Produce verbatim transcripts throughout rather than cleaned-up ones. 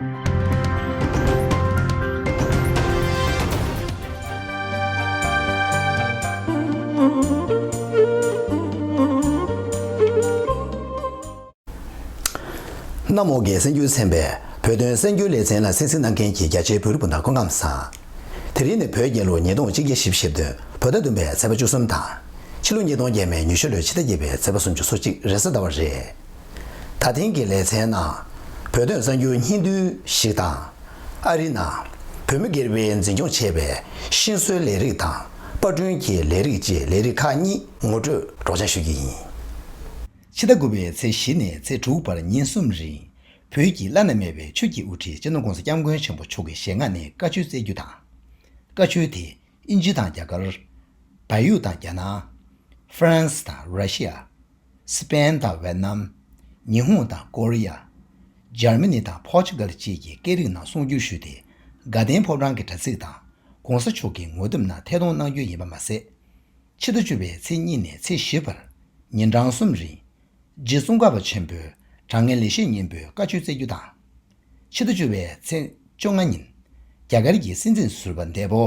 གནམ་འོག་གི་གསར་འགྱུར་ཚན་པའི་བོད་དོན་གསར་འགྱུར་ལེ་ཚན་ལ་གསན་གཟིགས་གནང་མཁན་གྱི་རྒྱ་ཆེའི་བོད་རིགས་སྤུན་ཟླ་སྐུ་ཁམས་བཟང་། དེ་རིང་ནི་བོད་རྒྱལ་ལོ་ཉིས་སྟོང་གཅིག་བརྒྱ་བཞི་བཅུ་ཞེ་བདུན་བོད་ཟླ་བདུན་པའི་ཚེས་པ་བཅུ་གསུམ་དང་། ཕྱི་ལོ་ཉིས་སྟོང་བརྒྱ་མེད་ཉི་ཤུ་ལོའི་ཕྱི་ཟླ་བརྒྱད་པའི་ཚེས་པ་སུམ་ཅུ་སོ་གཅིག་རེས་གཟའ་ཟླ་བ་རེད། ད་ཐེངས་ཀྱི་ལེ་ཚན་ནང་། བོད་དོན་གསར་འགྱུར་སྙིང་བསྡུས་ཤིག་དང་། ཨ་རིའི་ནང་། བོད་མི་སྒེར་པས་འཛིན་སྐྱོང་བྱས་པའི་ཤིང་བཟོའི་ལས་རིགས་དང་པར་སྐྲུན་གྱི་ལས་རིགས་བཅས་ལས་རིགས་ཁག་གཉིས་ངོ་སྤྲོད་སྒྲོག་སྦྱང་ཞུ་རྒྱུ་ཡིན། ཕྱི་ཟླ་དགུ་པའི་ཚེས་བཞི་ནས་ཚེས་དྲུག་བར་ཉིན་གསུམ་རིང་། བོད་ཀྱི་བླ་ན་མེད་པའི་ཆོས་ཀྱི་དབུ་ཁྲིད་སྤྱི་ནོར་༸གོང་ས་༸སྐྱབས་མགོན་ཆེན་པོ་མཆོག་གི་ཞལ་སྔ་ནས་བཀའ་ཆོས་སྩལ་རྒྱུ་དང་། བཀའ་ཆོས་དེ་ཨིན་ཇི་དང་རྒྱ་གར། བལ་ཡུལ་དང་རྒྱ་ནག་ཧྥ་རན་སི་དང་ར་ཤི་ཡ། སི་པེན་དང་ཝེད་ནམ། ཉི་ཧོང་དང་ཀོ་རི་ཡ། འཇར་མ་ནི་དང་པོར་ཅུ་གལ་བཅས་ཀྱི་སྐད་རིགས་ནང་གསུང་བསྒྱུར་ཞུས་ཏེ། དགའ་ལྡན་ཕོ་བྲང་གི་དྲ་ཚིགས་དང་༸གོང་ས་མཆོག་གི་ངོ་དེབ་ནང་ཐད་གཏོང་གནང་རྒྱུ་ཡིན་པ་མ་ཟད། ཕྱི་ཟླ་བཅུ་པའི་ཚེས་གཉིས་ནས་ཚེས་བཞི་བར་ཉིན་གྲངས་གསུམ་རིང་། རྗེ་ཙོང་ཁ་པ་ཆེན་པོའི་དྲང་ངེས་ལེགས་བཤད་སྙིང་པོའི་བཀའ་ཆོས་སྩལ་རྒྱུ་དང་། ཕྱི་ཟླ་བཅུ་པའི་ཚེས་བཅོ་ལྔ་ཉིན། རྒྱ་གར་གྱི་སྲིད་འཛིན་ཟུར་པ་འདས་པོ།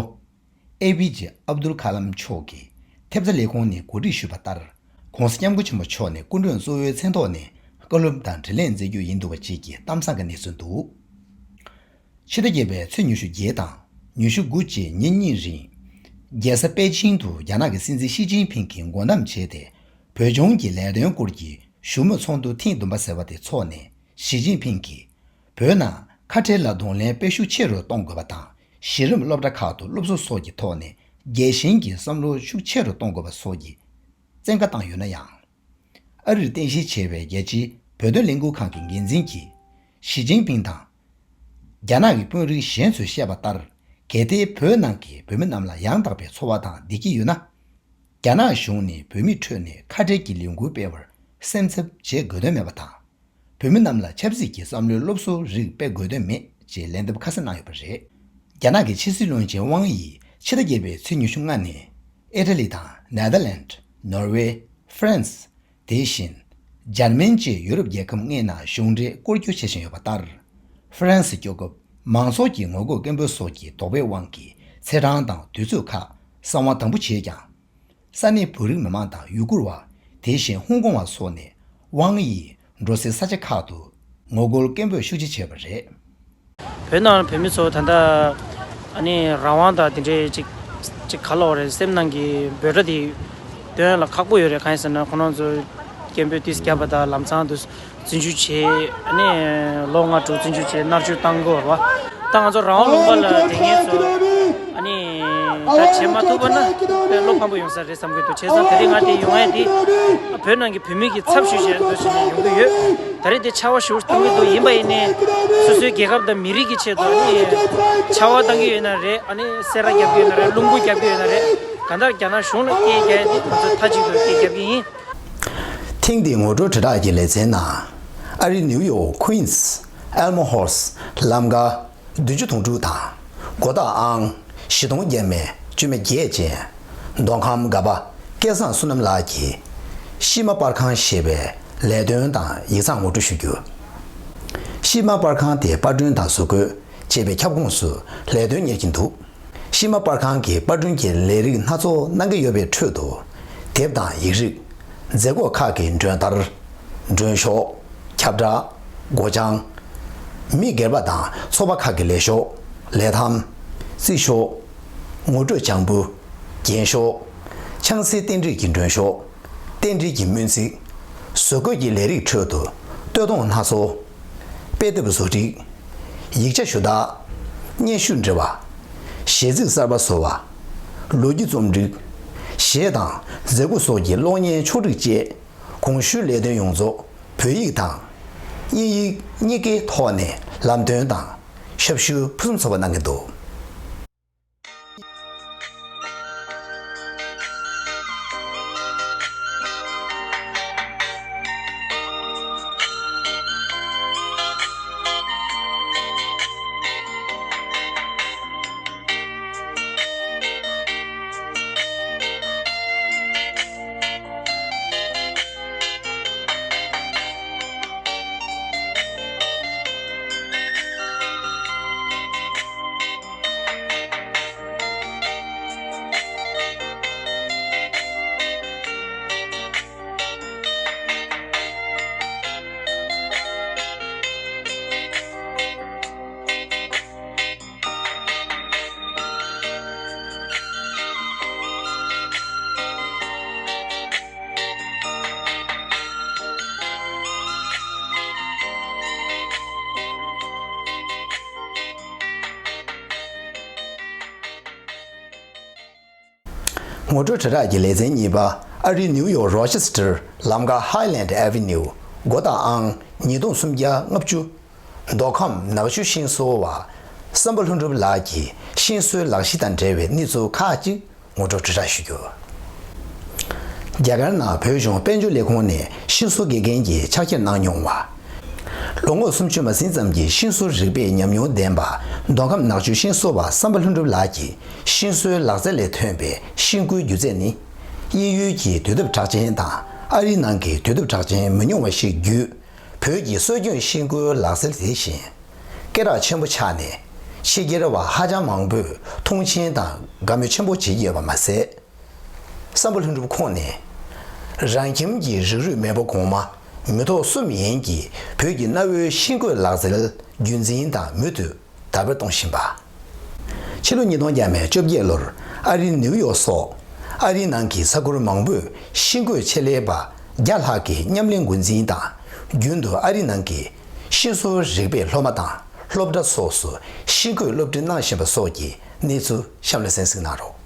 ཨེ་ཕི་ཇེ་ཨབ་དུལ་ཁ་ལམ་མཆོག་གིས་ཐེབས་རྩ་ལས་ཁུངས་ནས་གོ་སྒྲིག་ཞུས་པ་ལྟར། ༸གོང་ས་༸སྐྱབས་མགོན་ཆེན་པོ་མཆོག་ནས་སྐུ་མགྲོན་གཙོ་བོའི་མཚན་ཐོག་ནས་བཀའ་སློབ་དང་དྲིན་ལན་འཇལ་རྒྱུ་ཡིན་འདུག་པ་བཅས་ཀྱི་གཏམ་བཟང་གི་གནས་ཚུལ་འདུག་ཕྱི་ཟླ་བརྒྱད་པའི་ཚེས་ཉི་ཤུ་བརྒྱད་དང་ཉི་ཤུ་དགུ་བཅས་ཉིན་གཉིས་རིང་། རྒྱལ་ས་པེ་ཅིང་དུ་རྒྱ་ནག་གི་སྲིད་འཛིན་ཞི་ཅིན་ཕིང་གིས་སྒོ་བསྡམས་བྱས་ཏེ། བོད་ལྗོངས་ཀྱི་ལས་དོན་སྐོར་གྱི་བཞུགས་མོལ་ཚོགས་འདུ་ཐེངས་བདུན་པ་ཟེར་བ་དེ་འཚོགས་ནས། ཞི་ཅིན་ཕིང་གིས། བོད་ནང་ཁ་བྲལ་ལ་གདོང་ལེན་སྤེལ་ཤུགས་ཆེ་རུ་གཏོང་དགོས་པ་དང་། གཞི་རིམ་སློབ་གྲྭ་ཁག་ཏུ་སློབ་གསོ་སོགས་ཀྱི་ཐོག་ནས་རྒྱལ་ཞེན་གྱི་བསམ་བློ་ཤུགས་ཆེ་རུ་གཏོང་དགོས་པ་སོགས་ཀྱི་བཙན་བཀའ་བཏང་ཡོད་ན་ཡང་། ཨ་རིར་རྟེན་གཞི་བྱས་པའི་རྒྱལ་སྤྱིའི་བོད་དོན་ལས་འགུལ་ཁང་གི་འགན་འཛིན་གྱིས། ཞི་ཅིན་ཕིང་དང་། རྒྱ་ནག་གི་དཔོན་རིགས་གཞན་ཚོས་བཤད་པ་ལྟར། གལ་ཏེ་བོད་ནང་གི་བོད་མི་རྣམས་ལ་ཡང་དག་པའི་འཚོ་བ་དང་བདེ་སྐྱིད་ཡོད་ན། རྒྱ་ནག་གཞུང་ནས་བོད་མིའི་ཁྲོད་ནས་ཁ་བྲལ་གྱི་ལས་འགུལ་སྤེལ་བར་སེམས་འཚབ་བྱེད་དགོས་དོན་མེད་པ་དང་། བོད་མི་རྣམས་ལ་ཆབ་སྲིད་ཀྱི་བསམ་བློའི་སློབ་གསོའི་རིགས་སྤེལ་དགོས་དོན་མེད་ཅེས་ལན་འདེབས་ཁ་གསལ་གནང་ཡོད་པ་རེད། རྒྱ་ནག་གི་ཕྱི་སྲིད་བློན་ཆེན་ཝང་ཡིས་ཕྱི་ཟླ་བརྒྱད་པའི་ཚེས་ཉི་ཤུ་ལྔ་ནས་ཨི་ཊ་ལི་དང་ནེ་དར་ལེནྜ། ནོར་ཝེ། ཧྥ་རན་སི། དེ་བཞིན། འཇར་མན་བཅས་ཡུ་རོབ་རྒྱལ་ཁབ་ལྔའི་ནང་གཞུང་འབྲེལ་སྐོར་སྐྱོད་བྱེད་བཞིན་ཡོད་པ་ལྟར། ཧྥ་རན་སི་སྐྱོད་སྐབས་མང་ཚོགས་ཀྱི་ངོ་རྒོལ་སྐད་འབོད་སོགས་ཀྱི་དོགས་པའི་དབང་གིས་ཚེས་གྲངས་དང་དུས་ཚོད་ཁག་གསང་བ་དམ་པོ་བྱས་ཀྱང་། ས་གནས་བོད་རིགས་མི་མང་དང་ཡུ་གུར་བ། དེ་བཞིན་ཧོང་ཀོང་བ་སོགས་ནས་ཝང་ཡི་འགྲོ་སའི་ས་ཆ་ཁག་ཏུ་ངོ་རྒོལ་སྐད་འབོད་ཤུགས་ཆེ་བྱས་པ་རེད། བོད་ནང་བོད་མི་ཚོ་ད་ལྟ་ཨ་ནི་རང་དབང་དང་དེ་འདྲའི་ཅིག་ཅིག་ག་ལབ་དགོས་རེད། སེམས་ནང་གི་འབོད་སྒྲ་དེ་འདོན་ཡ་ལ་ཁག་པོ་ཡོད་རེད། གང་ཡིན་ཟེར་ན་ཁོ་རང་ཚོ་སྐད་འབོད་དེ་བརྒྱབ་པ་དང་ལམ་སང་དུ་བཙོན་འཇུག་བྱས། ཨ་ནི་ལོ་ལྔ་དྲུག་བཙོན་འཇུག་བྱས་མནར་གཅོད་བཏང་དགོས་རེད་བ། ད་ང་ཚོ་རང་དབང་ལུང་པ་ལ་བསྡད་མཁན་ཚོ་ཨ་ནི་ད་བྱེད་མ་ཐུབ་པ་ན་དཔེ་བློ་ཕམ་པོ་ཡོང་ས་རེད་བསམ་གྱི་འདུག་བྱས་ཙང་དེ་རིང་ང་དེ་ཡོང་ཡ་དེ་བོད་ནང་གི་བོད་མི་གི་ཚབ་ཞུས་བྱས་འདུག་བྱས་ནས་ཡོང་གི་ཡོད། ད་རེས་དེ་ཆར་པ་ཞེ་པོ་གཏོང་གི་འདུག་ཡིན་པ་ཡིན་ནའི་སོ་སོའི་རྒྱལ་ཁབ་དང་མི་རིགས་ཀྱི་ཆེད་དུ་ཨ་ནི་ཆར་པ་བཏང་གི་ཡོད་ན་རེད། ཨ་ནི་སེ་ར་རྒྱབ་ཀྱི་ཡོད་ན་རེད། རླུང་བུ་རྒྱབ་ཀྱི་ཡོད་ན་རེད། གང་ལྟར་རྒྱ་ནག་གཞུང་ལ་སྐད་རྒྱག་ཡ་དེ་ང་ཚོ་མཐའ་གཅིག་ཏུ་སྐད་རྒྱབ་ཀྱི་ཡིན། ཐེངས་འདིའི་ངོ་སྤྲོད་དྲིལ་བསྒྲགས་ཀྱི་ལེ་ཚན་ནང་། ཨ་རིའི་ནིའུ་ཡོག་ཀུན་སི། ཨེལ་མོ་ཧོ་སི། ལམ་ཀ་བདུན་ཅུ་དོན་དྲུག་དང་། མགོ་བཏགས་ཨང་། བཞི་སྟོང་བརྒྱ་མེད་བཅུ་མེད་བརྒྱད་ཅན། མདོ་ཁམས་སྒ་པ་སྐལ་བཟང་བསོད་ནམས་ལགས་ཀྱིས། ཤིས་མ་པར་ཁང་ཞེས་པའི་ལས་དོན་དང་ཡིག་ཚང་ངོ་སྤྲོད་ཞུ་རྒྱུ། ཤིས་མ་པར་ཁང་དེ་པར་སྐྲུན་དང་བཟོ་བཀོད་ཅེས་པའི་ཁྱབ་ཁོངས་སུ་ལས་དོན་གཉེར་གྱིན་འདུག་ཤིས་མ་པར་ཁང་གི་པར་སྐྲུན་གྱི་ལས་རིགས་སྣ་ཚོགས་གནང་གི་ཡོད་པའི་ཁྲོད་དུ། དེབ་དང་ཡིག་རིགས། མཛད་སྒོ་ཁག་གི་མགྲོན་བསྟར། མགྲོན་ཤོག་ཁྱབ་བསྒྲགས། སྒོ་བྱང་། མི་སྒེར་པ་དང་ཚོགས་པ་ཁག་གི་ལས་ཤོག་ལས་ཐམ། རྩིས་ཤོག་ངོ་སྤྲོད་བྱང་བུ། རྒྱན་ཤོག་ཆང་སའི་རྟེན་འབྲེལ་གྱི་མགྲོན་ཤོག་རྟེན་འབྲེལ་གྱི་སྨོན་ཚིག་བཟོ་བཀོད་ཀྱི་ལས་རིགས་ཁྲོད་དུ་སྟོད་ཐུང་སྣ་ཚོགས། དཔེ་དེབ་བཟོ་སྒྲིག་ཡིག་ཆ་ཞུ་དག་སྙན་ཞུ་འབྲི་བ། གཞས་ཚིག་གསར་པ་བཟོ་བ། ལོ་རྒྱུས་རྩོམ་སྒྲིག་གཞས་དང་མཛད་སྒོ་སོགས་ཀྱི་གློག་བརྙན་ཕྱོགས་སྒྲིག་བཅས། གོང་ཞུས་ལས་དོན་ཡོངས་རྫོགས་བོད་ཡིག་དང་། དབྱིན་ཡིག་གཉིས་ཀའི་ཐོག་ནས་ལམ་སྟོན་དང་ཞབས་ཞུ་ཕུན་སུམ་ཚོགས་པ་གནང་གི་འདུག་ངོ་སྤྲོད་དྲིལ་བསྒྲགས་ཀྱི་ལེ་ཚན་གཉིས་པ། ཨ་རིའི་ནིའུ་ཡོག་རོ་ཆེ་སི་ཊར་ལམ་ཁ་ཧའི་ལེན་ཌི་ཨེ་ཝེ་ནིའུ། སྒོ་རྟགས་ཨང་ཉིས་སྟོང་སུམ་བརྒྱ་ལྔ་བཅུ། མདོ་ཁམས་ནག་ཆུ་ཤིང་བཟོ་བ་བསམ་པ་ལྷུན་གྲུབ་ལགས་ཀྱི་ཤིང་བཟོའི་ལག་ཤེས་དང་འབྲེལ་བའི་གནས་ཚུལ་ཁག་ཅིག་ངོ་སྤྲོད་དྲིལ་བསྒྲགས་ཞུ་རྒྱུ། རྒྱ་གར་ནང་བོད་གཞུང་དཔལ་འབྱོར་ལས་ཁུངས་ནས་ཤིང་བཟོ་དགེ་རྒན་གྱི་ཕྱག་འཁྱེར་གནང་མྱོང་བ། ལོ་ངོ་སུམ་ཅུ་མ་ཟིན་ཙམ་གྱི་ཤིང་བཟོ་རིག་པའི་ཉམས་མྱོང་ལྡན་པ། མདོ་ཁམས་ནག་ཆུ་ཤིང་བཟོ་བ་བསམ་པ་ལྷུན་གྲུབ་ལགས་ཀྱིས་ཤིང་བཟོའི་ལག་རྩལ་ལས་ཐོན་པའི་ཤིང་བརྐོས་སྒྱུ་རྩལ་ནི། དབྱིན་ཡུལ་གྱི་དུས་དེབ་གྲགས་ཅན་དང་ཨ་རིའི་ནང་གི་དུས་དེབ་གྲགས་ཅན་མི་ཉུང་བ་ཞིག་བརྒྱུད། བོད་ཀྱི་སྲོལ་རྒྱུན་ཤིང་བརྐོས་ལག་རྩལ་དེ་བཞིན། སྐད་གྲགས་ཆེན་པོ་ཆགས་ནས། ཕྱི་རྒྱལ་བ་ཧ་ཅང་མང་པོས་མཐོང་ཆེན་དང་དགའ་མོས་ཆེན་པོ་བྱེད་ཀྱི་ཡོད་པ་མ་ཟད། བསམ་པ་ལྷུན་གྲུབ་ཁོང་ནས། རང་ཁྱིམ་གྱི་རིགས་རུས་མེས་པོ་གོང་མ་མི་ཐོག་གསུམ་ཡན་གྱིས་བོད་ཀྱི་གནའ་བོའི་ཤིང་བརྐོས་ལག་རྩལ་རྒྱུན་འཛིན་དང་མུ་མཐུད་དར་སྤེལ་གཏོང་བཞིན་པ། ཕྱི་ལོ་ཉིས་སྟོང་བརྒྱ་མེད་བཅོ་བརྒྱད་ལོར་ཨ་རིའི་ནིའུ་ཡོག་སོགས་ཨ་རིའི་ནང་གི་ས་ཁུལ་མང་པོས་ཤིང་བརྐོས་ཆེད་ལས་པ་བརྒྱ་ལྷག་གི་མཉམ་ལས་འགོ་འཛིན་དང་། རྒྱུན་དུ་ཨ་རིའི་ནང་གི་ཤིང་བཟོ་རིག་པའི་སློབ་མ་དང་སློབ་གྲྭ་སོགས་སུ་ཤིང་བརྐོས་སློབ་ཁྲིད་གནང་བཞིན་པ་སོགས་ཀྱི་གནས་ཚུལ་གཤམ་ལ་གསན་གཟིགས་གནང་རོགས།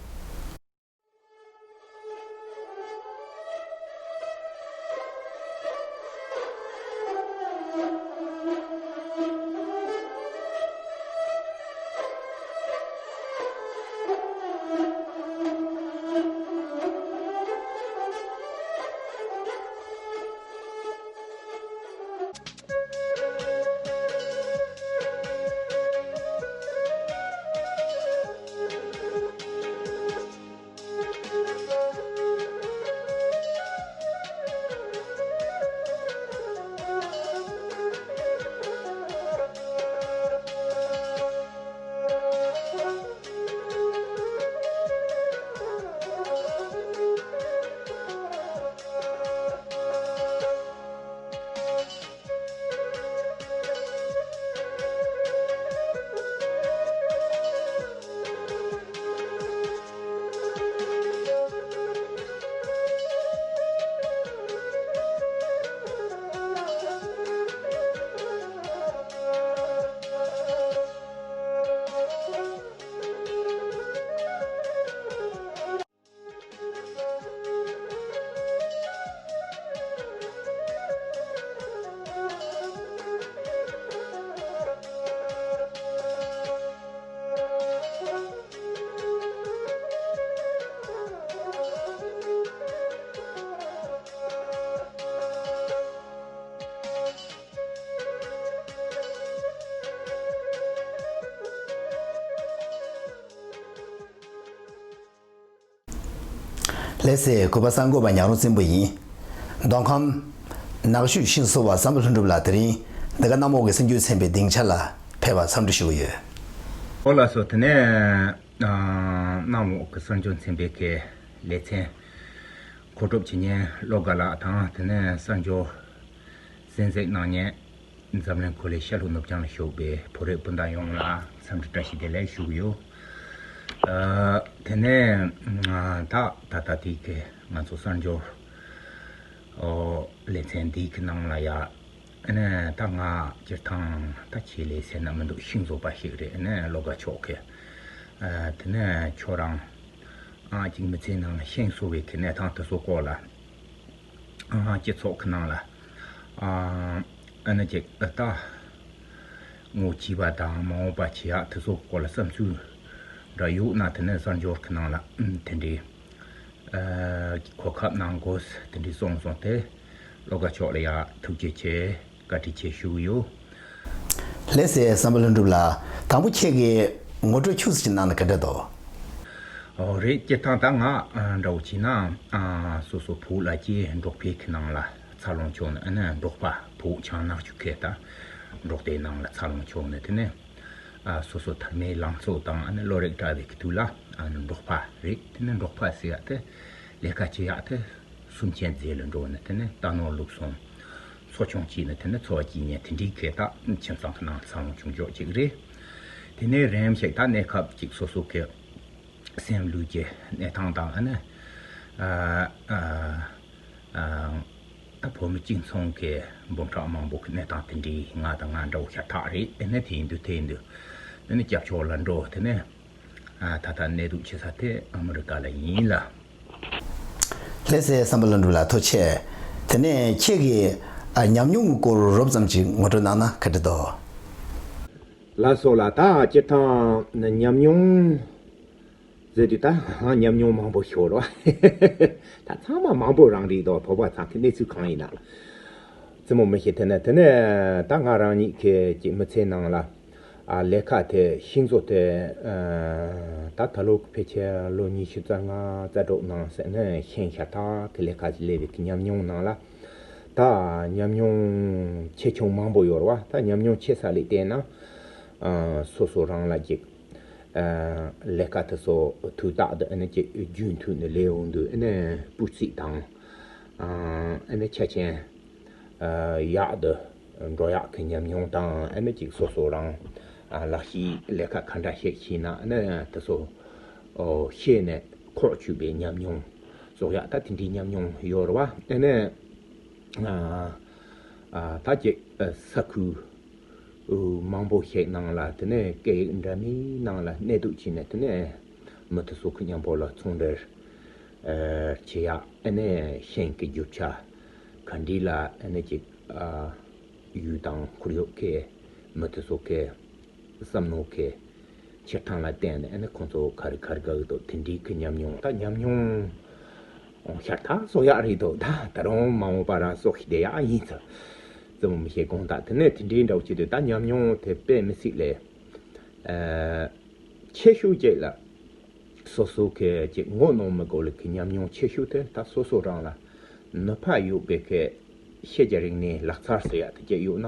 ལགས་སོ། གུས་པ་གསར་འགོད་པ་ཉག་རོང་བཙན་པོ་ཡིན། མདོ་ཁམས་ནག་ཆུ་ཤིང་བཟོ་བ་བསམ་པ་ལྷུན་གྲུབ་ལགས་དེ་རིང་འདི་ག་གནམ་འོག་གི་གསར་འགྱུར་ཚན་པའི་སྡིངས་ཆ་ལ་ཕེབས་པར་འཚམས་འདྲི་ཞུ་གི་ཡོད། ཨོ་ལགས་སོ། དེ་ནས་ཨ་གནམ་འོག་གི་གསར་འགྱུར་ཚན་པའི་གི་ལེ་ཚན་མཁོ་སྒྲུབ་བྱེད་མཁན་བློ་དགའ་ལགས་དང་། དེ་ནས་གསར་འགྱུར་གསན་གཟིགས་གནང་མཁན་འཛམ་གླིང་འཁོར་ལོའི་ཤར་ལྷོ་ནུབ་བྱང་ལ་བཞུགས་པའི་བོད་རིགས་སྤུན་ཟླ་ཡོངས་ལ་འཚམས་འདྲི་བཀྲ་ཤིས་བདེ་ལེགས་ཞུ་གི་ཡོད། ཨ་དེ་ནས་ཨ་ད་ད་ལྟ་དེའི་གི་ང་ཚོ་གསར་འགྱུར་ཨོ་ལེ་ཚན་འདིའི་གི་ནང་ལ་ཡ། ཨ་ནས་ད་ང་སྤྱིར་བཏང་ད་ཆེད་ལས་ཟེར་ན་མི་འདུག་ཤིང་བཟོ་པ་ཞིག་རེད། ཨ་ནས་བློ་དགའ་མཆོག་གི་ཨ་དེ་ནས་ཁྱོད་རང་ཨ་ཅིག་མི་ཚེའི་ནང་ལ་ཤིང་བཟོ་བའི་གི་གནས་སྟངས་དེ་ཚོ་སྐོར་ལ། ཨ་སྤྱི་ཚོགས་ཀྱི་ནང་ལ་ཨ་ཨ་ནི་ཅིག་ཨ་ད་ངོ་སྐྱིད་པ་དང་མ་འོངས་པ་བྱེད་ཡག་དེ་ཚོ་སྐོར་ལ་བསམ་ཚུལ་འདྲ་ཡོད་ན། དེ་ནས་གསར་འགྱུར་གྱི་ནང་ལ་ཨ་དེ་འདྲའི་ཨ་གོ་སྐབས་གནང་དགོས་དེ་འདྲའི་གསུངས་སོང་། དེ་བློ་དགའ་མཆོག་ལ་ཡ་ཐུགས་རྗེ་ཆེ། བཀའ་དྲིན་ཆེ་ཞུ་གི་ཡོད། ལགས་སོ། བསམ་པ་ལྷུན་གྲུབ་ལགས། དང་པོ་ཁྱེད་ཀྱིས་ངོ་སྤྲོད་ཆུང་ཙམ་ཅིག་གནང་ན་ག་འདྲ་འདུག་ཨོ་རེད། སྤྱིར་བཏང་ད་ང་ཨ་འདྲ་བོ་བྱས་ན་ཨ་སོ་སོ་བོད་ལ་སྐྱེས། འབྲོག་པའི་གི་ནང་ལ་འཚར་ལོངས་བྱུང་ནས། ཨ་ནི་འབྲོག་པ་བོད་བྱང་ནག་ཆུ་ཁུལ་ད་འབྲོག་སྡེའི་ནང་ལ་འཚར་ལོངས་བྱུང་ནས། དེ་ནས་ཨ་སོ་སོ་མཐའ་མའི་ལང་ཚོ་དང་ཨ་ནི་བློ་རིག་བྲལ་བའི་གི་དུས་ལ་ཨ་ནི་འབྲོག་པ་རེད། དེ་ནས་འབྲོག་པ་ཟེར་ཡག་དེ་ལས་ཀ་བྱེད་ཡག་དེ་སེམས་ཅན་རྫས་ལ་འགྲོ་ནས། དེ་ནས་རྟ་ནོར་ལུག་གསུམ་འཚོ་སྐྱོང་བྱས་ནས། དེ་ནས་འཚོ་བ་སྐྱེལ་མཁན་དེ་འདྲའི་གི་ད་ཁྱིམ་ཚང་གི་ནང་འཚར་ལོངས་བྱུང་ཆོག་ཅིག་རེད། དེ་ནས་རིམ་བཞིན་ད་གནས་སྐབས་ཅིག་སོ་སོ་གི་སེམས་ལུས་ཀྱི་གནས་སྟངས་དང་། ཨ་ནི་ཨ་ཨ་ཨ་ད་བོད་མི་གཅིག་མཚུངས་ཀྱི་འབུམ་ཕྲག་མང་པོ་གི་གནས་སྟངས་དེ་འདྲའི་ང་དང་ང་འདྲ་བོ་ཤ་སྟག་རེད། ཨ་ནི་དེ་ཡིན་དུས་དེ་ཡིན་དུས་ཨ་ནི་སྐྱབས་ཕྱོགས་ལ་འགྲོ། དེ་ནས་ཨ་ད་ལྟ་གནས་སྡོད་བྱེད་ས་དེ་ཨ་མི་རི་ཀ་ལ་ཡིན་ལ། ལགས་སེ་བསམ་པ་ལྷུན་གྲུབ་ལགས་ཐུགས་རྗེ་ཆེ། དེ་ནས་ཁྱེད་ཀྱིས་ཨ་ཉམས་མྱོང་གི་སྐོར་རོབ་ཙམ་ཅིག་ངོ་སྤྲོད་གནང་ན་ག་འདྲ་འདུག་ལགས་སོ་ལགས། ད་སྤྱིར་བཏང་ཉམས་མྱོང་ཟེར་དུས་ད་ཉམས་མྱོང་མང་པོ་ཤོར་བ། ད་ཚང་མ་མང་པོ་རང་རེད་དོ། བོད་པ་ཚང་གི་གནས་ཚུལ་གང་ཡིན་ན་རྩེད་མོ་མི་ཤེས། དེ་ནས་དེ་ནས་ད་ང་རང་ཉིད་ཀྱི་ཀྱི་མི་ཚེའི་ནང་ལ་ཨ་ལས་ཀ་དེ་ཤིང་བཟོ་དེ་ཨ་ད་ད་ལོ་ཕལ་ཆེར་ལོ་ཉི་ཤུ་རྩ་ལྔ་རྩ་དྲུག་ནང་ཟེར་ནས་ཤིང་ཤ་སྟག་གི་ལས་ཀ་ཅིག་ལས་པའི་གི་ཉམས་མྱོང་ནང་ལ་ད་ཉམས་མྱོང་ཆེ་ཆུང་མང་པོ་ཡོད་རེད་བ། ད་ཉམས་མྱོང་ཆེ་ས་ལས་བལྟས་ན་ཨ་སོ་སོ་རང་ལ་ཅིག་ཨ་ལས་ཀ་དེ་ཚོ་དུས་རྟག་ཏུ་ཨ་ནི་ཅིག་རྒྱུན་མཐུད་ནས་ལས་འོང་དུས་ཨ་ནི་སྤུས་ཚད་དང་ཨ་ནི་ཆ་རྐྱེན་ཨ་ཡག་ཏུ་འགྲོ་ཡག་གི་ཉམས་མྱོང་དང་ཨ་ནི་ཅིག་སོ་སོ་རང་ཨ་ལག་ཤེས་ལས་ཀ་ག་འདྲ་ཞིག་བྱས་ན་ཨ་ནི་དེ་ཚོ་ཨོ་ཤེས་ནས་ཁོག་ཆུད་པའི་ཉམས་མྱོང་ཚོགས་ཡག་ད་དེ་འདྲའི་ཉམས་མྱོང་ཡོད་རེད་བ། ཨ་ནི་ཨ་ཨ་ད་ཅིག་ཨ་ས་ཁུལ་མང་པོ་ཞིག་ནང་ལ་དེ་ནས་སྐད་ཡིག་འདྲ་མིན་ནང་ལ་གནས་སྡོད་བྱས་ནས་དེ་ནས་མི་དེ་ཚོ་གི་མཉམ་པོ་ལ་ཚོང་འབྲེལ་ཨ་བྱེད་ཡག་ཨ་ནི་ཤིང་གི་རྒྱུ་ཆ་ག་འདྲ་ལ་ཨ་ནི་ཅིག་ཨ་ཡུལ་དང་ཁོར་ཡུག་གི་མི་དེ་ཚོ་གི་བསམ་མནོ་གི་ཆེ་ཐང་ལ་བརྟེན་ནས་ཨ་ནི་ཁོང་ཚོ་ག་རེ་ག་རེ་དགའ་གི་འདུག་དེ་འདྲའི་གི་ཉམས་མྱོང་ད་ཉམས་མྱོང་ཤར་ཐག་སོ་ཡག་རེད་འདུག་ད་ད་རུང་མ་འོངས་པ་རང་སོགས་ཤིག་བསྡད་ཡག་ཡིན་ཚུལ་རྩེད་མོ་མི་ཤེས་དགོངས་དག་དེ་ནས་དེ་འདྲའི་འདྲ་བོ་བྱེད་དུས་ད་ཉམས་མྱོང་དེ་དཔེ་མི་སྲིད་ལས་ཨ་ཆེ་ཤོས་ཅིག་ལ། སོ་སོ་གི་ཅིག་ངོ་གནོང་མི་དགོས་ལ་གི་ཉམས་མྱོང་ཆེ་ཤོས་དེ་ད་སོ་སོ་རང་ལ་ནུས་པ་ཡོད་པའི་གི་ཤེས་བྱ་རིག་གནས་ལག་རྩལ་ཟེར་ཡག་དེ་ཅིག་ཡོད་ན་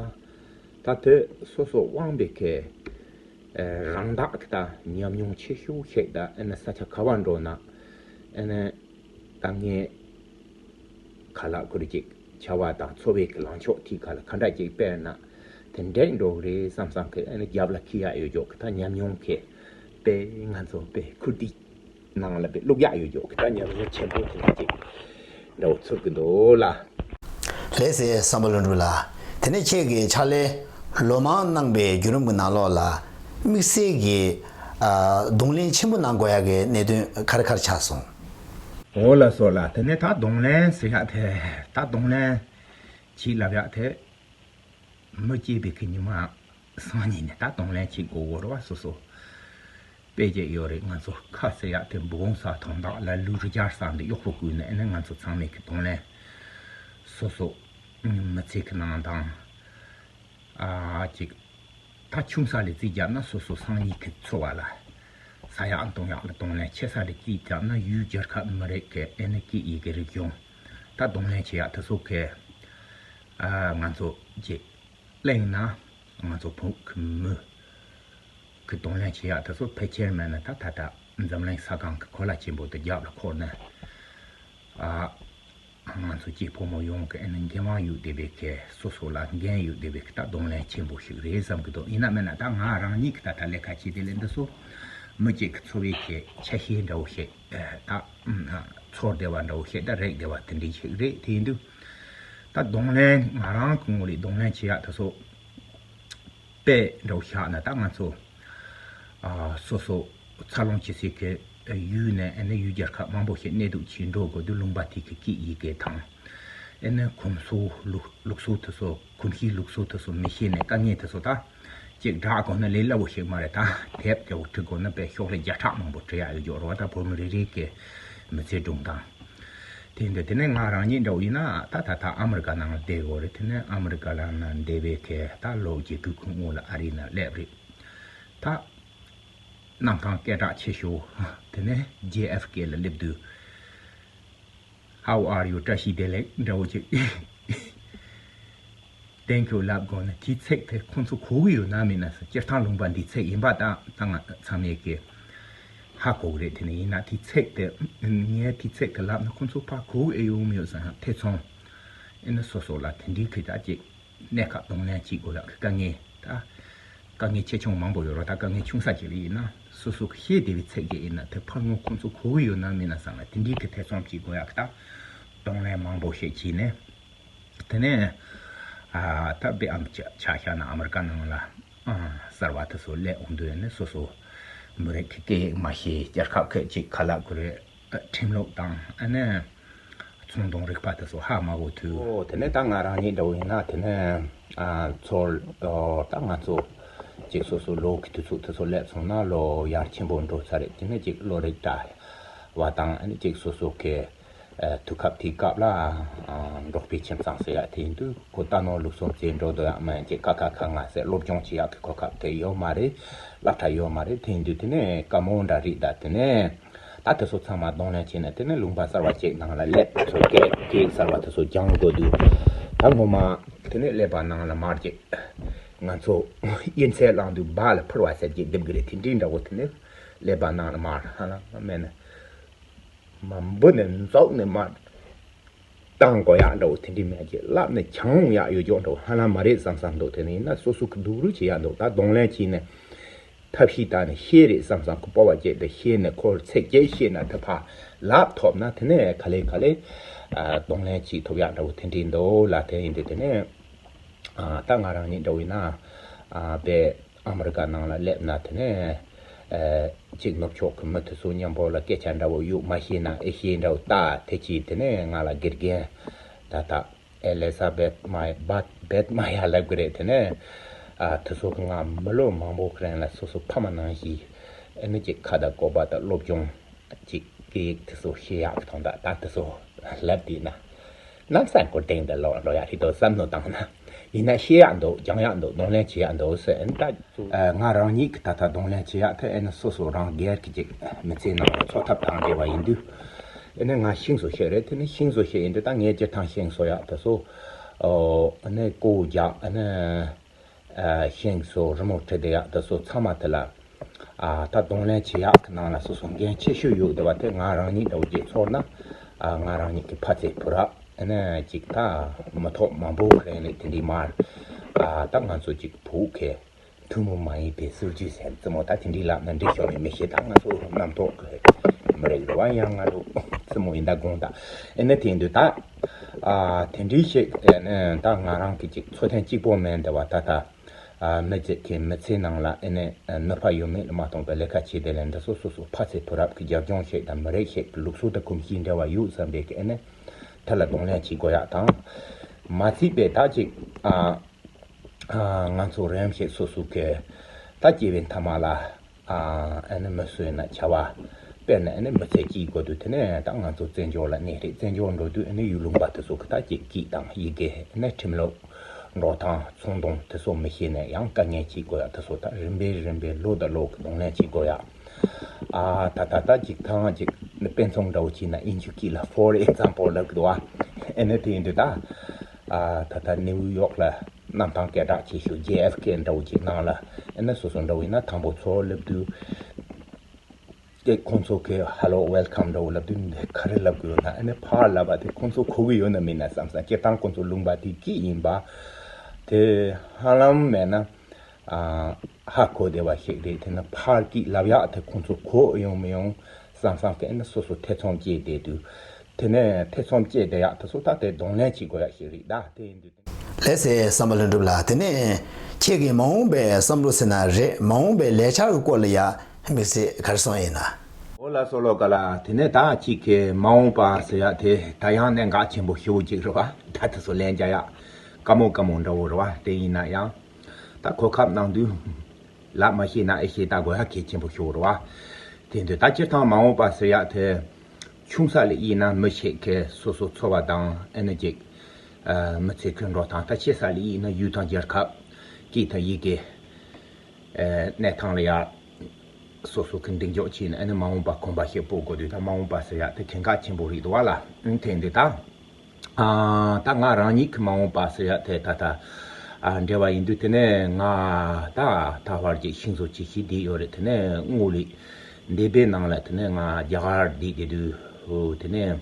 ད་དེ་སོ་སོ་དབང་པའི་གི་ཨ་རང་བདག་གི་ད་ཉམས་མྱོང་ཆེ་ཤོས་ཤིག་ད་ཨ་ནི་ས་ཆ་ག་བ་འགྲོ་ན་ཨ་ནི་ད་ངས་ཁ་ལག་ཁུར་ཅིག་བྱ་བ་དང་འཚོ་བའི་གི་ལངས་ཕྱོགས་དེའི་ཁ་ལ་ག་འདྲ་ཅིག་སྤེལ་ན་དེ་འདྲ་འགྲོ་གི་རེད་བསམ་བསམ་གི་ཨ་ནི་རྒྱབ་ལ་འཁྱེར་ཡག་ཡོད་ཅོག་གི་ད་ཉམས་མྱོང་གི་དཔེ་ང་ཚོ་དཔེ་ཁུར་དེ་ནང་ལ་དཔེ་བླུག་ཡག་ཡོད་ཅོག་གི་ད་ཉམས་མྱོང་ཆེན་པོ་དེ་འདྲ་ཅིག་འདྲ་བོ་ཚོར་གི་འདུག་ལ། ལགས་སེ་བསམ་པ་ལྷུན་གྲུབ་ལགས། དེ་ནས་ཁྱེད་ཀྱིས་ཕྱག་ལས་ལོ་མང་གནང་པའི་བརྒྱུད་རིམ་གྱི་ནང་ལོགས་ལ་དམིགས་བསལ་གྱི་ཨ་གདོང་ལེན་ཆེན་པོ་གནང་དགོས་ཡག་གི་གནད་དོན་ག་རེ་ག་རེ་ཆགས་སོང་། འོ་ལགས་སོ་ལགས། དེ་ནས་ད་གདོང་ལེན་ཟེར་ཡག་དེ་ད་གདོང་ལེན་བྱེད་ལབ་ཡག་དེ་མི་སྐྱེས་པའི་གི་ཉི་མ་སང་ཉིན་ནས་ད་གདོང་ལེན་བྱེད་དགོས་འོ་རེད་བ། སོ་སོ་དཔེ་བྱས་ཡོད་རེད། ང་ཚོ་ཁ་ཟེར་ཡག་དེ་འབུ་གོང་ས་དོན་དག་ལ་ལུས་རུ་སྦྱར་ས་འདི་གཡོག་པོ་བསྐུལ་ནས་ཨ་ནི་ང་ཚོ་ཚང་མས་གི་གདོང་ལེན་སོ་སོ་མི་ཚེ་གི་ནང་དང་ཨ་ཅིག་ད་ཆུང་ས་ལས་རྩིས་བརྒྱབ་ན་སོ་སོ་སང་ཉིན་གི་འཚོ་བ་ལ་ཟ་ཡག་འཐུང་ཡག་ལ་གདོང་ལེན། ཆེ་ས་ལས་རྩིས་བརྒྱབ་ན་ཡུལ་རྒྱལ་ཁབ་མི་རིགས་ཀྱི་ཨེ་ནི་སྐད་ཡིག་གི་རིག་གཞུང་ད་གདོང་ལེན་བྱེད་ཡག་དེ་ཚོ་གི་ཨ་ང་ཚོ་ཅིག་གླེང་ན་ང་ཚོ་བོད་ཀྱི་མི་གི་གདོང་ལེན་བྱེད་ཡག་དེ་ཚོ་ཕལ་ཆེར་མེད་ན་ད་ད་ལྟ་འཛམ་གླིང་ས་སྒང་གི་གོ་ལ་ཆེན་པོ་དེ་རྒྱབ་ལ་འཁོར་ནས་ཨ། ང་ཚོ་སྐྱེས་ཕོ་མོ་ཡོངས་ཀྱི་ཨ་ནི་འགན་དབང་ཡོད་བསྡད་པའི་གི་སོ་སོ་ལ་འགན་ཡོད་བསྡད་པའི་གི་ད་གདོང་ལེན་ཆེན་པོ་ཞིག་རེད་བསམ་གི་འདུག་ཡིན་ན་མིན་ན་ད་ང་རང་ཉིད་ཀྱི་ད་ལྟ་ལས་ཀ་བྱེད་བསྡད་ལས་འདི་ཚོ་མི་གཅིག་གི་འཚོ་བའི་གི་ཆ་ཤས་འདྲ་བོ་ཞིག་ད་ཚོར་བསྡད་པ་འདྲ་བོ་ཞིག་ད་རེག་བསྡད་པ་དེ་འདྲའི་ཞིག་རེད། དེ་ཡིན་དུས་ད་གདོང་ལེན་ང་རང་གི་ངོས་ལས་གདོང་ལེན་བྱེད་ཡག་དེ་ཚོ་དཔེ་འདྲ་བོ་བཞག་ན་ད་ང་ཚོ་ཨ་སོ་སོ་འཚར་ལོངས་བྱེད་སའི་གི་ཡུལ་ནས་ཨ་ནི་ཡུལ་རྒྱལ་ཁབ་མང་པོ་ཞིག་གནས་སྡོད་བྱེད་འགྲོ་དགོས་དུས་ལུང་པ་དེ་གི་སྐད་ཡིག་གི་དང་ཨ་ནི་གོམས་སྲོལ་ལུགས་ལུགས་སྲོལ་དེ་ཚོ་གོམས་གཤིས་ལུགས་སྲོལ་དེ་ཚོ་མི་ཤེས་ནས་དཀའ་ངལ་དེ་ཚོ་ད་ཅིག་བསྒྲགས་དགོས་ན་ལས་སླ་བོ་ཞིག་མ་རེད། ད་དེབ་དེ་བོ་འབྲི་དགོས་ན་དཔེ་ཤོག་ལྷེ་བརྒྱ་ཕྲག་མང་པོ་འབྲི་ཡག་ཡོད་ཀྱོག་རེད་བ། ད་བོད་མི་རེ་རེ་གི་མི་ཚེ་སྒྲུང་དང་དེ་འདྲ། དེ་ནས་ང་རང་ཉིད་འདྲ་བོ་ཡིན་ན་ད་ད་ད་ཨ་མི་རི་ཀ་ནང་ལ་བསྡད་ཡོད་རེད། དེ་ནས་ཨ་མི་རི་ཀ་ལ་ན་བསྡད་པའི་གི་ད་ལོ་བརྒྱད་དགུ་གི་སྔོན་ལ་ཨ་རི་ནང་སླེབས་རེད། ད་གནམ་ཐང་སྐད་གྲགས་ཆེ་ཤོས་དེ་ནས་ཇེ་ཨེཕ་ཀེ་ལ་སླེབས་དུས། How are you? བཀྲ་ཤིས་བདེ་ལེགས་འདྲ་བོ་ཅིག Thank you ལབ་དགོས་ན་དེའི་ཚིག་དེ་ཁོང་ཚོ་གོ་གི་ཡོད་ན་མིན་ན་ཟེར། སྤྱིར་བཏང་ལུང་པ་འདིའི་ཚིག་ཡིན་པ་ད་ད་ང་ཚང་མས་ཀྱི་ཧ་གོ་གི་རེད། དེ་ནས་ཡིན་ན་དེའི་ཚིག་དེ་ངས་དེའི་ཚིག་དེ་ལབ་ན་ཁོང་ཚོ་ཕར་གོ་གི་ཨེ་ཡོང་མི་ཡོང་ཟེར་ན་ཐེ་ཚོམ། ཨེ་ན་སོ་སོ་ལ་དེ་འདྲའི་གི་ད་ཅིག་གནས་སྐབས་གདོང་ལེན་བྱེད་དགོས་ཡག་གི་དཀའ་ངལ་ད། དཀའ་ངལ་ཆེ་ཆུང་མང་པོ་ཡོད་རེད། ད་དཀའ་ངལ་ཆུང་ས་ཅིག་ལ་ཡིན་ན་སོ་སོ་གི་ཤེས་བདེ་བའི་ཚིག་ཅིག་ཡིན་ན་དེ་ཕར་ངོ་ཁོང་ཚོ་གོ་གི་ཡོད་ན་མིན་ན་བསམ་ལ་དེ་འདྲའི་གི་ཐེ་ཚོམ་བྱེད་དགོས་ཡག་གི་ད་གདོང་ལེན་མང་པོ་ཞིག་བྱས་ནས་དེ་ནས་ཨ་ད་དཔེ་ཨམ་ཆ་ཆ་བཞག་ན་ཨ་མི་རི་ཀ་ནང་ལ་ཨ་གསར་བ་དེ་ཚོ་སླེབས་འོང་དུས་ནས་སོ་སོ་མི་རིགས་ཀྱི་སྐད་ཡིག་མ་ཤེས། རྒྱལ་ཁབ་ཁག་ཅིག་ཁ་ལག་ཁུར་ཁྲིམས་ལུགས་དང་ཨ་ནི། ཚོང་དང་རིག་པ་དེ་ཚོ་ཧ་མ་གོ་དུས། ཨོ་དེ་ནས་ད་ང་རང་ཉིད་འདྲ་བོ་ཡིན་ན་དེ་ནས་ཨ་ཚོར་ཨོ་ད་ང་ཚོ་ཅིག་སོ་སོ་ལོ་གི་དུས་ཚོད་དེ་ཚོ་སླེབས་སོང་ན་ལོ་ཡར་ཆེན་པོ་འགྲོ་ཚར་རེད། དེ་ནས་ཅིག་བློ་རིག་བཀྲ་བ་དང་ཨ་ནི་ཅིག་སོ་སོ་གི་ཨ་དུས་སྐབས་དེའི་སྐབས་ལ་ཨ་འབྲོག་པའི་ཁྱིམ་ཚང་ཟེར་ཡ་དེ་ཡིན་དུས་ཁོ་ད་ནོར་ལུགས་སྲོལ་བཙལ་འགྲོ་འདོད་ཡ་མིན། ཅིག་ཁ་ཁ་ཁ་ང་ཟེར་སློབ་སྦྱོང་བྱེད་ཡག་གི་གོ་སྐབས་དེ་ཡོད་མ་རེད། སློབ་གྲྭ་ཡོད་མ་རེད། དེ་ཡིན་དུས་དེ་ནས་དཀའ་མོ་འདྲ་རེད། ད་དེ་ནས་ད་དེ་ཚོ་ཚང་མ་གདོང་ལེན་བྱས་ནས་དེ་ནས་ལུང་པ་གསར་བ་ཅིག་ནང་ལ་སླེབས། དེ་ཚོ་སྐད་སྐད་གསར་བ་དེ་ཚོ་སྦྱང་དགོས་དུས། ད་ངོ་མ་དེ་ནས་ཀླད་པ་ནང་ལ་མར་ཅིག་ང་ཚོ་གཡུལ་ཚལ་ལངས་དུས་སྦ་ལ་འཕུར་བ་ཟེར་གྱི་འདེབས་གི་རེད། དེ་འདྲའི་འདྲ་བོ་དེ་ནས་ཀླད་པ་ནང་ལ་མར་ཧ་ལམ་མེད་ན། མ་འབུ་ནས་འཛོག་ནས་མ་བཏང་དགོས་ཡག་འདྲ་བོ་དེ་འདྲི་མེད་ཀྱི་ལབ་ནས་ཆང་ཡག་ཡོད་ཅོག་འདྲ་བོ་ཧ་ལམ་མ་རེད་བསམ་བསམ་འདུག་དེ་ནས་ཡིན་ན་སོ་སོ་གི་སྡུག་རུས་བྱེད་ཡག་འདུག་ད་གདོང་ལེན་བྱས་ནས་ཐབས་ཤེས་བཏང་ནས་ཤེས་རེད་བསམ་བསམ་གི་སྤོབས་པ་བསྐྱེད་དེ་ཤེས་ནས་ཁོར་ཚིག་བརྒྱད་བཤད་ན་དེ་ཕར་ལབ་ཐོབ་ན་དེ་ནས་ག་ལེ་ག་ལེ་ཨ་གདོང་ལེན་བྱེད་ཐུབ་ཡག་འདྲ་བོ་དེ་འདྲི་འདུག་ལ། དེ་ཡིན་དུས་དེ་ནས། ཨ་ད་ང་རང་ཉིད་འདྲ་བོ་ཡིན་ན། ཨ་དཔེ་ཨ་མི་རི་ཀ་ནང་ལ་སླེབས་ན་དེ་ནས་ཨ་གཅིག་ནུབ་ཕྱོགས་ཀྱི་མི་དེ་ཚོ་མཉམ་པོ་ལ་སྐད་ཆ་འདྲ་བོ་ཡོད་མ་ཤེས་ན་ཨེ་ཤེས་འདྲ་བོ་ད་དེ་གྱིས་དེ་ནས་ང་ལ་དགེ་རྒན་ད་ད་ཨེ་ལི་ས་བེད་མ་བད་བེད་མ་ཡ་ལབ་གི་རེད། དེ་ནས་ཨ་དེ་ཚོ་གི་ང་མི་ལོ་མང་པོ་གི་རིང་ལ་སོ་སོ་ཕ་མ་ནང་བཞིན་ཨེ་ནི་གཅིག་ཁ་བརྡ་བཀོད་པ་དང་སློབ་སྦྱོང་། ཅིག་སྐད་ཡིག་དེ་ཚོ་ཤེས་ཡག་གི་དོན་དག་ད་དེ་ཚོ་ལབ་དུས་ན། གནམ་ས་འཁོར་སྟེང་དུ་ལོག་འགྲོ་ཡག་རེད་དོ་བསམ་བློ་བཏང་ན། ཡིན་ན་ཤེས་ཡག་འདུག་སྦྱང་ཡག་འདུག་གདོང་ལེན་བྱེད་ཡག་འདུག་ཟེར་ཨ་ནི་ད། ཨ་ང་རང་ཉིད་ཀྱི་ད་ལྟ་གདོང་ལེན་བྱེད་ཡག་དེ་ཨ་ནི་སོ་སོ་རང་སྒེར་གྱི་ཅིག་མི་ཚེའི་ནང་ལ་འཚོ་ཐབས་དང་འབྲེལ་བ་ཡིན་དུས། ཨ་ནི་ང་ཤིང་བཟོ་ཤེས་རེད། དེ་ནི་ཤིང་བཟོ་ཤེས་ཡིན་དུས་ད་ངས་སྤྱིར་བཏང་ཤིང་བཟོ་ཡག་དེ་ཚོ་ཨ་ནི་ཀོ་རྒྱག་ཨ་ནི། ཤིང་བཟོ་རི་མོ་བྲིས་བསྡད་ཡག་དེ་ཚོ་ཚང་མ་དེ་ལ་ཨ་ད་གདོང་ལེན་བྱེད་ཡག་གི་ནང་ལ་སོ་སོ་འགན་ཆེ་ཤོས་ཡོད་བསྡད་པ་དེ་ང་རང་ཉིད་འདྲ་བོ་ཅིག་ཚོར་ན་ཨ་ང་རང་ཉིད་ཀྱི་ཕ་ཚེ་བུ་རབས་ཨ་ནི་ཅིག་ད་མི་ཐོག་མང་པོ་གི་རིང་ལ་དེ་འདྲའི་མར་ཨ་ད་ང་ཚོ་ཅིག་བུ་གས་ཐུན་མོང་མ་ཡིན་པའི་སྲོལ་རྒྱུན་ཟེར་རྩེད་མོ་ད་དེ་འདྲའི་ལབ་ན་འགྲིག་ཤོག་མེད་མི་ཤེས། ད་ང་ཚོ་རྣམ་རྟོག་གི་མི་རིགས་རེད་བ། ཡང་ང་ཚོ་རྩེད་མོ་ཡིན་ད་དགོངས་ད་ཨེ་ནི་དེ་འདུག་ད། ཨ་དེ་འདྲའི་ཞིག་ཨེ་ནི་ད་ང་རང་གི་ཅིག་འཚོ་རྟེན་གཅིག་པོ་མིན་འདི་བ་ད་ད། ཨ་མི་གཅིག་གི་མི་ཚེའི་ནང་ལ་ཨེ་ནི་ནུས་པ་ཡོད་མེད་ལ་མ་ལྟོས་པའི་ལས་ཀ་བྱས་ཏེ་ལས་འདི་སོ་སོ་སོ་ཕ་ཚེ་བུ་རབས་ཀྱི་རྒྱབ་ལྗོངས་ཞིག་དང་མི་རིགས་ཤིག་གི་ལུགས་སྲོལ་དང་གོམས་གཤིས་འབྲེལ་བ་ཡོད་བསམ་པའི་གི་ཨེ་ནི་དེ་ལ་གདོང་ལེན་བྱེད་དགོས་ཡག་དང་། མ་ཚད་པའི་ད་ཅིག་ཨ་ཨ་ང་ཚོ་རིམ་ཞིག་སོ་སོ་གི་ད་སྐྱེ་བའི་མཐའ་མ་ལ། ཨ་ཨ་ནི་མི་གསོད་ན་བྱ་བ། དཔེར་ན་ཨ་ནི་མི་ཚེ་སྐྱེལ་དགོས་དུས་དེ་ནས་ད་ང་ཚོ་བཙན་བྱོལ་ལ་གནས་རེད། བཙན་བྱོལ་འགྲོ་དུས་ཨ་ནི་ཡུལ་ལུང་པ་དེ་ཚོ་གི་ད་ཅིག་སྐད་དང་ཡི་གེ་ཨ་ནི་ཁྲིམས་ལུགས། འགྲོ་སྟངས་ཚོང་དོན་དེ་ཚོ་མི་ཤེས་ནས་ཡང་དཀའ་ངལ་ཅིག་དགོས་ཡག་དེ་ཚོ་ད་རིམ་པས་རིམ་པས་ལོ་དང་ལོ་གི་གདོང་ལེན་ཅིག་དགོས་ཡག་ཨ་ད་ད་ད་ཅིག་ཐང་ཅིག་ནི་དཔེ་མཚོན་འདྲ་བོ་བྱས་ན་ཨིན་ཇི་སྐད་ལ་for example་ལབ་གི་འདུག་བ། ཨ་ནི་དེ་ཡིན་དུས་ད་ཨ་ད་ད་ནིའུ་ཡོག་ལ། གནམ་ཐང་སྐད་གྲགས་ཆེ་ཤོས་ཇེ་ཨེཕ་ཀེ་འདྲ་བོ་ཅིག་ནང་ལ་ཨེ་ན་སོ་སོ་འདྲ་བོ་ཡིན་ན་དང་པོ་ཚོ་སླེབས་དུས་ཀྱེ་ཁོང་ཚོ་གི་hello welcome་འདྲ་བོ་ལབ་དུས་འདི་ག་རེ་ལབ་དགོས་ཡོད་ན་ཨེ་ན་ཕར་ལབ་པ་དེ་ཁོང་ཚོ་གོ་གི་ཡོད་ན་མིན་ན་བསམ་བསམ་སྤྱིར་བཏང་ཁོང་ཚོ་ལུང་པ་དེ་གི་ཡིན་པ་དེ་ཧ་ལམ་མེད་ན་ཨ་ཧ་གོ་བདེ་བ་ཞིག་རེད། དེ་ན་ཕར་གི་ལབ་ཡག་དེ་ཁོང་ཚོ་གོ་ཡོང་མི་ཡོང་བསམ་བསམ་གི་ཨེ་ན་སོ་སོ་ཐེ་ཚོམ་སྐྱེས་བསྡད་དུས་དེ་ནས་ཐེ་ཚོམ་སྐྱེས་བསྡད་ཡག་དེ་ཚོ་ད་དེ་གདོང་ལེན་བྱེད་དགོས་ཡག་ཞིག་རེད། ད་དེ་ཡིན་དུས། ལགས་སེ་བསམ་པ་ལྷུན་གྲུབ་ལགས། དེ་ནས་ཁྱེད་ཀྱི་མ་འོངས་པའི་བསམ་བློ་ཟེར་ན་རེད། མ་འོངས་པའི་ལས་འཆར་གྱི་སྐོར་ལ་ཡ་དམིགས་བསལ་ག་རེ་གསུངས་ཡིན་ན། འོ་ལགས་སོ་ལོ་ག་ལ། དེ་ནས་ད་ཅིག་གི་མ་འོངས་པ་ཟེར་ཡ་དེ་ད་ཡང་གནད་འགག་ཆེན་པོ་ཞེ་པོ་ཅིག་རེད་བ། ད་དེ་ཚོ་ལན་རྒྱག་ཡ་དཀའ་མོ་དཀའ་མོ་འདྲ་བོ་རེད་བ། དེ་ཡིན་ན་ཡང་ད་གོ་སྐབས་གནང་དུས། ལབ་མ་ཤེས་ན་ཨེ་ཤེས་ད་དགོས་ཡ་གལ་ཆེན་པོ་ཤོར་བ། དེ་འདུག་ད་སྤྱིར་བཏང་མ་འོངས་པ་ཟེར་ཡག་དེ་ཆུང་ས་ལ་ཡིན་ན་མི་ཞིག་གིས་སོ་སོ་འཚོ་བ་དང་ཨེ་ནི་ཅིག་མི་ཚེ་ཁྱོན་འགྲོ་སྟངས། ད་ཆེ་ས་ལ་ཡིན་ན་ཡུལ་དང་རྒྱལ་ཁབ་སྐད་དང་ཡི་གེ་གནས་སྟངས་ལ་ཡ་སོ་སོ་གི་འདེགས་འཇོག་བྱས་ནས་ཨེ་ནི་མ་འོངས་པ་གོམ་པ་ཞིག་སྤོ་དགོས་དུས་ད་མ་འོངས་པ་ཟེར་ཡག་དེ་གལ་འགངས་ཆེན་པོ་རེད་འདུག་བ་ལ། དེ་འདུག་ད། ཨ་ད་ང་རང་ཉིད་ཀྱི་མ་འོངས་པ་ཟེར་ཡ་དེ་ད་ལྟ་ཨ་འབྲེལ་བ་ཡིན་དུས་དེ་ནས་ང་ད་ད་བར་གྱི་ཤིང་བཟོ་ཅིག་ཞིག་བསྡད་ཡོད་རེད། དེ་ནས་སྔོན་ལ་འདས་པའི་ནང་ལ་དེ་ནས་ང་རྒྱ་གར་བསྡད་བསྡད་དུས་དེ་ནས་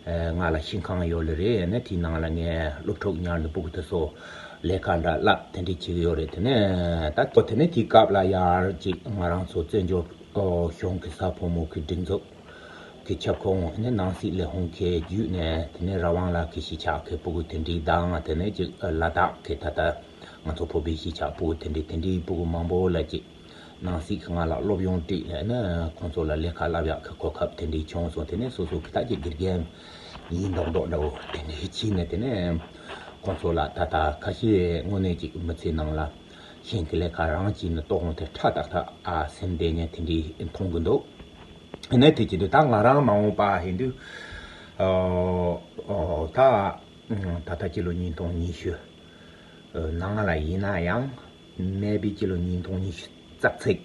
ཨ་ང་ལ་ཤིང་ཁང་ཡོད་ལེ་རེད། ཨ་ནས་དེའི་ནང་ལ་ངས་སློབ་ཕྲུག་ཉར་ནས་ཕྲུ་གུ་དེ་ཚོ་ལས་ཀ་འདྲ་བསླབ་དེ་འདྲས་བྱེད་ཀྱི་ཡོད་རེད། དེ་ནས་ད་ཐོ་དེ་ནས་དེའི་སྐབས་ལ་ཡར་ཅིག་ང་རང་ཚོ་བཙན་བྱོལ་གཞུང་གི་ས་ཕོ་མོ་གི་སྒྲིག་འཛུགས་གི་ཁྱབ་ཁོངས་ནས་ནང་སྲིད་ལས་ཁུངས་ཀྱི་བརྒྱུད་ནས་དེ་ནས་རང་དབང་ལ་གི་གཞིས་ཆགས་ཀྱི་ཕྲུ་གུ་དེ་འདྲའི་དང་དེ་ནས་ཅིག་ལ་དྭགས་ཀྱི་ད་ལྟ་ང་ཚོ་བོད་པའི་གཞིས་ཆགས་ཕྲུ་གུ་དེ་འདྲའི་དེ་འདྲའི་ཕྲུ་གུ་མང་པོ་ལ་ཅིག་ནང་སྲིད་ཀྱི་ང་ལ་སློབ་ཡོན་སྤྲད་ནས་ཁོང་ཚོ་ལ་ལས་ཀ་བསླབ་ཡག་གི་གོ་སྐབས་དེ་འདྲའི་བྱུང་སོང་། དེ་ནས་སོ་སོ་གི་ད་ཅིག་དགེ་རྒན་ ཡིན་མདོག་མདོག་འདྲ་བོ་དེ་འདྲའི་བྱས་ནས། དེ་ནས་ཁོང་ཚོ་ལ་ད་ལྟ་ཁ་ཤས་དངོས་གནས་ཅིག་མི་ཚེ་ནང་ལ་ཤིང་གི་ལས་ཀ་རང་བྱས་ནས་ལྟོ་སློང་དེ་ཁྲ་ཏག་ཏག་ཨ་སེམས་བདེ་ཉེ་དེ་འདྲའི་མཐོང་གི་འདུག་ཨ་ནི་དེ་བྱེད་དུས་ད་ང་རང་མ་འོངས་པ་ཡིན་དུས། ཨོ། ཨོ། ད་ད་ལྟ་སྤྱི་ལོ་ཉིས་སྟོང་ཉི་ཤུ་ནང་ལ་ཡིན་ན་ཡང་། མེད་པའི་སྤྱི་ལོ་ཉིས་སྟོང་ཉི་ཤུ་རྩ་ཚིག་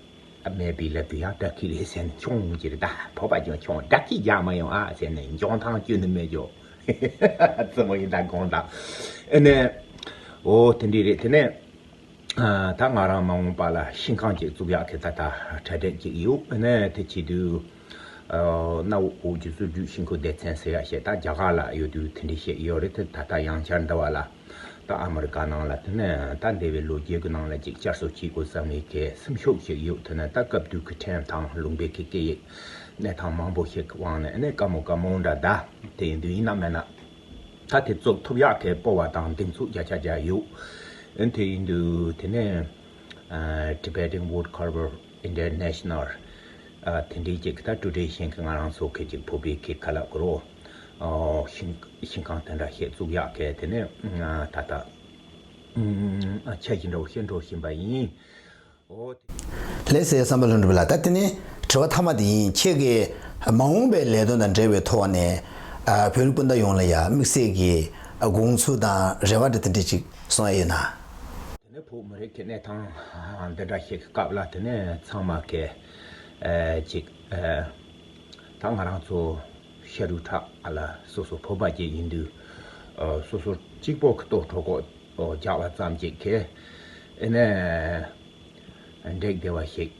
མེད་པའི་ལབ་དུས་ཡང་དགྲ་ཁྱི་རེད་ཟེར་ནས་མཆོང་གི་རེད། ད་བོད་པ་ཀྱང་མཆོང་དགྲ་ཁྱི་རྒྱག་མ་ཡོང་ཨ་ཟེར་ནས་འཇོན་ཐང་ཁྱོན་ནས་མེད་ཀྱོ། རྩེད་མོ་ཡིན་ད་དགོངས་དག་ཨ་ནི། ཨོ་དེ་འདྲ་རེད། དེ་ནས་ཨ་ད་ང་རང་མ་འོངས་པ་ལ་ཤིང་ཁང་ཅིག་བཙུགས་ཡག་གི་ད་ལྟ་གྲ་སྒྲིག་ཅིག་ཡོད། ཨ་ནི་དེ་བྱེད་དུས། ཨ་གནའ་བོའི་བོད་ཀྱི་སྲོལ་རྒྱུན་ཤིང་བརྐོས་སྡེ་ཚན་ཟེར་ཡག་ཞིག་ད་རྒྱ་གར་ལ་ཡོད་དུས་དེ་འདྲ་ཞིག་ཡོད་རེད། དེ་ད་ལྟ་ཡང་བསྐྱར་འདི་བ་ལ། ད་ཨ་མི་རི་ཀ་ནང་ལ་དེ་ནས་ད་འདས་པའི་ལོ་བརྒྱད་ཀྱི་ནང་ལ་ཅིག་བསྐྱར་གསོ་བྱེད་དགོས་བསམ་ནས་གི་སེམས་ཤུགས་ཤིག་ཡོད། དེ་ནས་ད་སྐབས་དུས་ཀྱི་ཁྲིམས་དང་ལུང་པའི་གི་སྐད་ཡིག་གནས་སྟངས་མང་པོ་ཞིག་གི་དབང་ནས་ཨ་ནི་དཀའ་མོ་དཀའ་མོ་འདྲ་གདའ། དེ་ཡིན་དུས་ཡིན་ན་མིན་ན་ད་དེ་བཙུགས་ཐུབ་ཡག་གི་སྤོབས་པ་དང་གདེང་ཚོད་བརྒྱ་ཆ་བརྒྱ་ཡོད། ཨ་དེ་ཡིན་དུས་དེ་ནས་ཨ་Tibetan Woodcarver International ཨ་དེ་འདྲའི་ཅིག་ད་གྲུབ་འབྲས་ཤིང་གི་ང་རང་ཚོ་གི་ཅིག་བོད་པའི་གི་ཁ་ལག་གི་རོ། ཨོ་ཤིང་ཤིང་ཁང་དེ་འདྲ་ཞིག་བཙུགས་ཡག་གི་དེ་ནས་ཨ་ད་ལྟ་ཨ་འཆར་གཞི་འདྲ་བོ་ཞིག་འགྲོ་བཞིན་པ་ཡིན། ཨོ། ལགས་སོ། བསམ་པ་ལྷུན་གྲུབ་ལགས། ད་དེ་ནས་དྲི་བ་མཐའ་མ་དེ་ཡིན། ཁྱེད་ཀྱིས་མ་འོངས་པའི་ལས་དོན་དང་འབྲེལ་བའི་ཐོག་ནས་ཨ་བོད་རིགས་སྤུན་ཟླ་ཡོངས་ལ་ཡ་དམིགས་བསལ་གྱི་དགོངས་ཚུལ་དང་རེ་བ་འདྲ་དེ་འདྲ་ཅིག་གསུང་ཡ་ཡོད་ན། དེ་ནས་བོད་མི་རིགས་ཀྱི་གནས་སྟངས་འདི་འདྲ་ཞིག་གི་སྐབས་ལ་དེ་ནས་ཚང་མ་གི་ཨ་ཅིག་ཨ་ད་ང་རང་ཚོ་ཤ་རུས་ཁྲག་ལ་སོ་སོ་བོད་པ་ཅིག་ཡིན་དུས་ཨ་སོ་སོ་གཅིག་པོ་གི་ལྟོ་གྲོད་ཁོག་རྒྱག་པ་ཙམ་ཅིག་གི་ཨ་ནས་འགྲིག་བདེ་བ་ཞིག་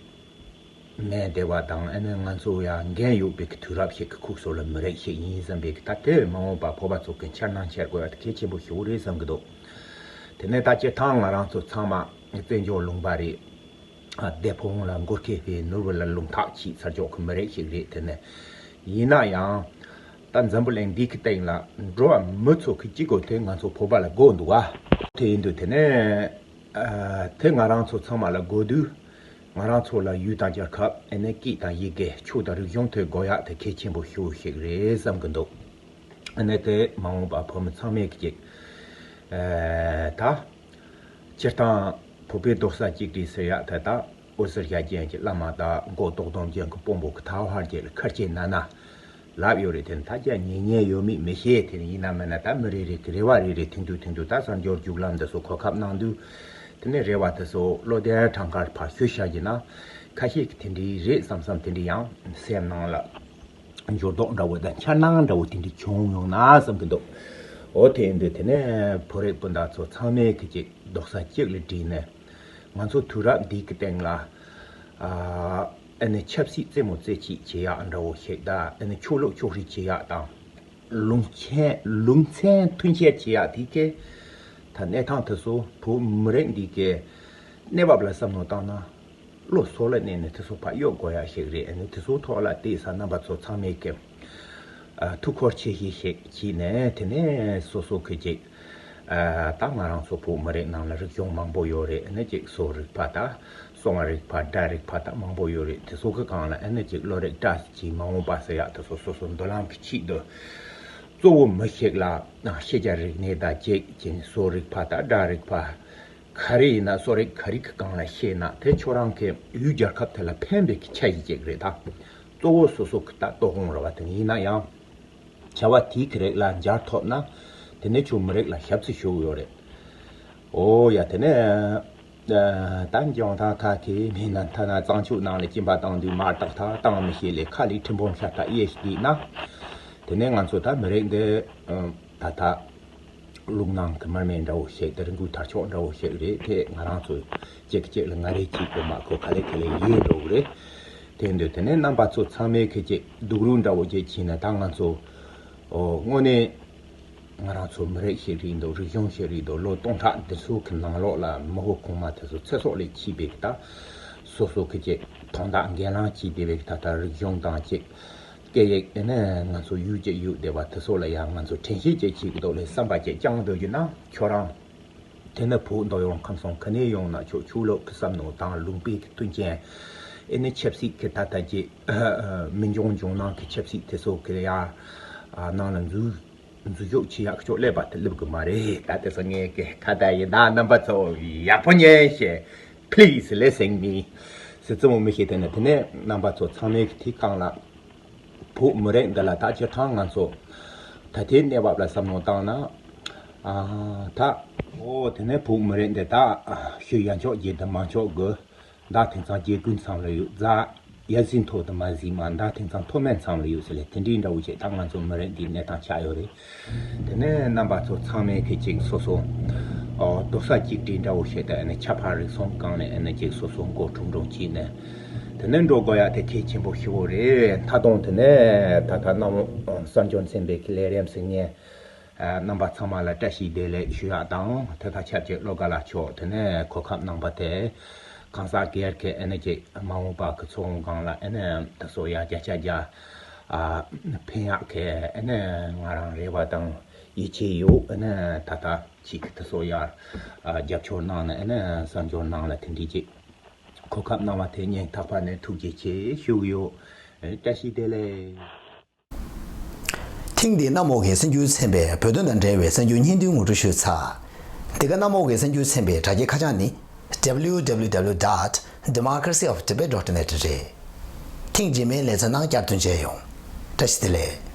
མེད་བདེ་བ་དང་། ཨ་ནི་ང་ཚོ་ཡང་འགན་ཡོད་པའི་གི་དུས་རབས་ཤིག་གི་ཁུག་སོ་ལ་མི་རིགས་ཤིག་ཡིན་བསམ་པའི་གི་ད་དེ་མ་འོངས་པ་བོད་པ་ཚོ་གི་འཆར་སྣང་འཆར་དགོས་ཡ་དེ་གལ་ཆེན་པོ་ཞིག་རེད་བསམ་གི་འདུག་དེ་ནས་ད་སྤྱིར་བཏང་ང་རང་ཚོ་ཚང་མ་བཙན་བྱོལ་ལུང་པ་རེད། ཨ་བདེ་ཕུང་ལ་མགོ་སྐེ་སྤོས་ནོར་བུ་ལ་ལུང་ཐག་ཆོད་ཚར་ཆོག་གི་མི་རིགས་ཤིག་རེད། དེ་ནས་ཡིན་ན་ཡང་ད་འཛམ་བུ་གླིང་འདི་གི་སྟེང་ལ་འགྲོ་བ་མི་ཚོ་གི་གཅིག་པོ་དེ་ང་ཚོ་བོད་པ་ལ་དགོས་འདུག་ཨ། དེ་ཡིན་དུས་དེ་ནས་ཨ་དེ་ང་རང་ཚོ་ཚང་མ་ལ་དགོས་དུས། ང་རང་ཚོ་ལ་ཡུལ་དང་རྒྱལ་ཁབ་ཨ་ནི་སྐད་དང་ཡི་གེ་ཆོས་དང་རིག་གཞུང་དེ་དགོས་ཡག་དེ་གལ་ཆེན་པོ་ཞེ་པོ་ཞིག་རེད་བསམ་གི་འདུག་ཨ་ནི་དེ་མ་འོངས་པ་བོད་མི་ཚང་མས་ཀྱི་ཅིག་ཨ་ད་སྤྱིར་བཏང་བོད་པའི་རྡོག་རྩ་གཅིག་སྒྲིལ་ཟེར་ཡག་དེ་ད་འོད་ཟེར་རྒྱ་ཅན་གྱི་བླ་མ་དང་མགོ་ཏོག་སྡོམ་ཅན་གྱི་དཔོན་པོ་གི་ཐ་ཧར་གྱི་ཁར་ཆེ་ན་ན་ལབ་ཡོད་རེད། དེ་ད་ཀྱང་ཉན་ཉན་ཡོད་མེད་མི་ཤེས། དེ་ཡིན་ན་མིན་ན་ད་མི་རེ་རེ་གི་རེ་བ་རེ་རེ་ཐེངས་དུས་ཐེངས་དུས་ད་གསར་འབྱོར་རྒྱུགས་ལམ་འདི་ཚོ་གོ་སྐབས་གནང་དུས། དེ་ནས་རེ་བ་དེ་ཚོ་བློ་བདེ་ཕྲང་ཁར་ཕར་ཞུ་བྱ་གི་ན་ཁ་ཤས་ཀྱི་དེ་འདྲའི་རེད་བསམ་བསམ་དེ་འདྲའི་ཡང་སེམས་ནང་ལ་འགྱུར་ལྡོག་འདྲ་བོ་དང་འཆར་སྣང་འདྲ་བོ་དེ་འདྲའི་བྱུང་ཡོང་ན་བསམ་གི་འདུག་འོ་དེ་ཡིན་དུས་དེ་ནས་བོད་རིགས་སྤུན་ཟླ་ཚོ་ཚང་མས་ཀྱི་ཅིག་རྡོག་རྩ་གཅིག་ལ་སྒྲིལ་ནས་ང་ཚོ་དུས་རབས་འདི་གི་སྟེང་ལ་ཨ་ཨ་ནི་ཆབ་སྲིད་རྩེད་མོ་རྩེད་ཆས་བྱེད་ཡག་འདྲ་བོ་ཞིག་དང་། ཨ་ནི་ཆོས་ལུགས་ཕྱོགས་རིས་བྱེད་ཡག་དང་། ལུང་ཆེན་ལུང་ཚན་མཐུན་སྦྱོར་བྱེད་ཡག་དེ་གའི་ད་གནས་སྟངས་དེ་ཚོ་བོད་མི་རིགས་འདི་གའི་གནས་བབ་ལ་བསམ་བློ་བཏང་ན་བློ་གཟུ་བོ་ལ་གནས་ནས་དེ་ཚོ་ཕར་གཡོལ་དགོས་ཡག་ཞིག་རེད། ཨ་ནི་དེ་ཚོའི་ཐོག་ལ་བལྟས་ཙང་རྣམ་པ་ཚོ་ཚང་མས་ཀྱི་ཨ་ཐུགས་ཁུར་ཆེ་བཞེས་ཞིག་བྱས་ནས་དེ་ནས་སོ་སོ་གི་ཅིག་ཨ་ད་ང་རང་ཚོ་བོད་མི་རིགས་ནང་ལ་རིག་གཞུང་མང་པོ་ཡོད་རེད། ཨ་ནི་ཅིག་གསོ་རིག་པ་དང་། གསོ་བ་རིག་པ། སྒྲ་རིག་པ་དང་མང་པོ་ཡོད་རེད། དེ་ཚོ་གི་སྒང་ལ་ཨ་ནི་ཅིག་བློ་རིག་བཀྲ་ཤིས་མ་འོངས་པ་ཟེར་ཡག་དེ་ཚོ་སོ་སོ་མདུན་ལམ་གྱི་ཆེད་དུ་གཙོ་བོ་མི་ཞིག་ལ་ཤེས་བྱ་རིག་གནས་དང་བཅས་ཀྱི་གསོ་རིག་པ་དང་སྒྲ་རིག་པ་ག་རེ་ཡིན་ན་གསོ་རིག་ག་རེ་གི་སྒང་ལ་ཤེས་ན་དེ་ཁྱོད་རང་གི་ཡུལ་རྒྱལ་ཁབ་དེ་ལ་ཕན་པའི་གི་ཆ་ཞིག་ཅིག་རེད། ད་གཙོ་བོ་སོ་སོ་གི་ད་ལྟོ་དགོང་རེད་བ། དེ་ཡིན་ན་ཡང་བྱ་བ་དེའི་གི་རིགས་ལ་འབྱར་ཐོབ་ན་དེ་ནས་ཁྱོད་མི་རིགས་ལ་ཞབས་ཕྱི་ཞུ་གི་ཡོད་རེད། ཨོ་ཡ། དེ་ནས་ཨ་ད་འཇོན་ཐང་ཐག་གི་མིན་ན་ཐ་ན་གཙང་ཆུ་ནང་ལ་སྐྱིན་པ་བཏང་དུས་མར་ཏག་ཏག་བཏང་མི་ཤེས་ལས་ཁ་ལས་ཁྲི་འབུམ་ཤ་སྟག་གཡས་ཤིག་བསྡད་ན། དེ་ནས་ང་ཚོ་ད་མི་རིགས་འདི་ཨ་ད་ད་ལུང་ནང་གི་མར་མེ་འདྲ་བོ་ཞིག་དང་རི་མགོའི་དར་ལྕོག་འདྲ་བོ་ཞིག་རེད། དེ་ང་རང་ཚོ་གཅིག་གིས་གཅིག་ལ་ང་རེ་གཅིག་གོ་མ་གོ་ག་ལེ་ག་ལེ་ཡིན་འགྲོ་གི་རེད། དེ་འདུག་དེ་ནས་རྣམ་པ་ཚོ་ཚང་མས་ཁི་ཅིག་སྡུག་རུས་འདྲ་བོ་ཅིག་བྱས་ནས་ད་ང་ཚོ་ཨོ་དངོས་གནས་ང་རང་ཚོ་མི་རིགས་ཤིག་རེད་འདུག་རིག་གཞུང་ཞིག་རེད་འདུག་ལོ་སྟོང་ཕྲག་འདི་ཚོ་གི་ནང་ལོགས་ལ་མི་ཧོ་གོང་མ་དེ་ཚོ་ཚེ་སྲོག་ལས་གཅེས་པའི་ད་སོ་སོ་ཁི་ཅིག་དོན་དག་འགན་ལེན་བྱས་བསྡད་པའི་ད་ལྟ་རིག་གཞུང་དང་ཅིག་སྐད་ཡིག་ཨེ་ནས་ང་ཚོ་ཡུལ་གཅིག་ཡུལ་སྡེ་བ་དེ་ཚོ་ལ་ཡང་ང་ཚོ་དྲན་ཤེས་ཅིག་བྱེད་ཀྱི་འདུག་ལས་བསམ་པ་ཅིག་བཅངས་འདུག་རྒྱུ་ན་ཁྱོད་རང་དེ་ནི་བོད་མདོ་ཡོང་ཁམས་གསུམ་ག་ནས་ཡོང་ན་ཆོག་ཆོས་ལུགས་ཀྱི་བསམ་མནོ་དང་ལུང་པའི་གི་མཐུན་རྐྱེན་ཨེ་ནས་ཆབ་སྲིད་ཀྱི་ད་ལྟ་ཀྱི་མི་འབྱུང་འབྱུང་སྣང་གི་ཆབ་སྲིད་དེ་ཚོ་གི་ཡ་ནང་ལ་འཛུལ། འཛུལ་ཞུགས་བྱེད་ཡག་ཕྱོགས་སླེབས་པ་དེ་སླེབས་གི་མ་རེད། ད་དེ་ཚོ་ངས་ཀྱི་ཁ་བརྡ་ཡིན། ད་རྣམ་པ་ཚོ་ཡག་པོ་ཉན་ཤེས། Please listen me. ཟེར་རྩེད་མོ་མི་ཤེས། དེ་ནས་དེ་ནས་རྣམ་པ་ཚོ་ཚང་མས་ཀྱི་དེ་གང་ལ། བོད་མི་རིགས་འདི་ལ་ད་སྤྱིར་བཏང་ང་ཚོ་ད་ལྟའི་གནས་བབ་ལ་བསམ་བློ་བཏང་ན། ཨ་ད་ཨོ་དེ་ནས་བོད་མི་རིགས་འདི་ད་ཤུལ་ཡ་མཆོག་རྗེས་དུ་མ་མཆོག་དགོས། ད་དེང་སང་རྒྱལ་ཀུན་ཚང་ལ་ཡོད་རྫ། ཡ་ཟིན་ཐོག་ཏུ་མ་ཟིན་མ་ད་དེང་སང་མཐོ་དམན་ཚང་ལ་ཡོད་ཟེར་ལེ། དེ་འདྲའི་འདྲ་བོ་ཞིག་ད་ང་ཚོ་མི་རིགས་འདིའི་གནས་སྟངས་ཆགས་ཡོད་རེད། དེ་ནས་རྣམ་པ་ཚོ་ཚང་མས་ཁེ་ཅིག་སོ་སོ་ཨོ་རྡོག་ས་གཅིག་སྒྲིལ་འདྲ་བོ་ཞིག་དང་ཨ་ནི་ཆ་ཕ་རིགས་གསུམ་གང་ནས་ཨ་ནི་ཅིག་སོ་སོ་མགོ་ཁྲུམ་ཁྲུམ་བྱས་ནས་དེ་ནས་འགྲོ་དགོས་ཡ་དེ་གལ་ཆེན་པོ་ཞིག་རེད། ད་དུང་དེ་ནས་ད་ལྟ་རྣམ་གསར་འབྱོར་ཚན་པའི་ཁེ་ལས་རིམ་ཟིན་ནས། རྣམ་པ་ཚང་མ་ལ་བཀྲ་ཤིས་བདེ་ལེགས་ཞུ་ཡག་དང་། དེ་དང་ཆབས་ཅིག་བློ་དགའ་ལགས་མཆོག་དེ་ནས་གོ་སྐབས་གནང་བ་དེ་གང་ཟག་སྒེར་གྱི་ཨ་ནི་ཅིག་མ་འོངས་པ་གི་ཚོགས་དབང་སྒང་ལ་ཨ་ནི་དེ་ཚོ་ཡ་བརྒྱ་ཆ་བརྒྱ་ཕན་ཡག་གི་ཨ་ནི་ང་རང་རེ་བ་དང་ཡིད་ཆེས་ཡོད། ཨ་ནི་ད་ལྟ་ཅིག་དེ་ཚོ་ཡ་རྒྱབ་སྐྱོར་གནང་ནས་ཨ་ནི་གསར་འབྱོར་གནང་ལ་དེ་འདྲའི་ཅིག་གོ་སྐབས་གནང་བ་དེ་སྙིང་ཐག་པ་ནས་ཐུགས་རྗེ་ཆེ་ཞུ་གི་ཡོད། བཀྲ་ཤིས་བདེ་ལེགས། ཐེངས་འདིའི་གནམ་འོག་གི་གསར་འགྱུར་ཚན་པས་བོད་དོན་དང་འབྲེལ་བའི་གསར་འགྱུར་སྙིང་བསྡུས་ངོ་སྤྲོད་ཞུས་ཚར། འདི་ག་གནམ་འོག་གི་གསར་འགྱུར་ཚན་པའི་དྲ་རྒྱའི་ཁ་བྱང་ནི། W W W dot democracy of tibet dot net རེད། ཐེངས་རྗེས་མའི་ལེ་ཚན་ནང་བསྐྱར་དུ་མཇལ་ཡོང་། བཀྲ་ཤིས་བདེ་ལེགས།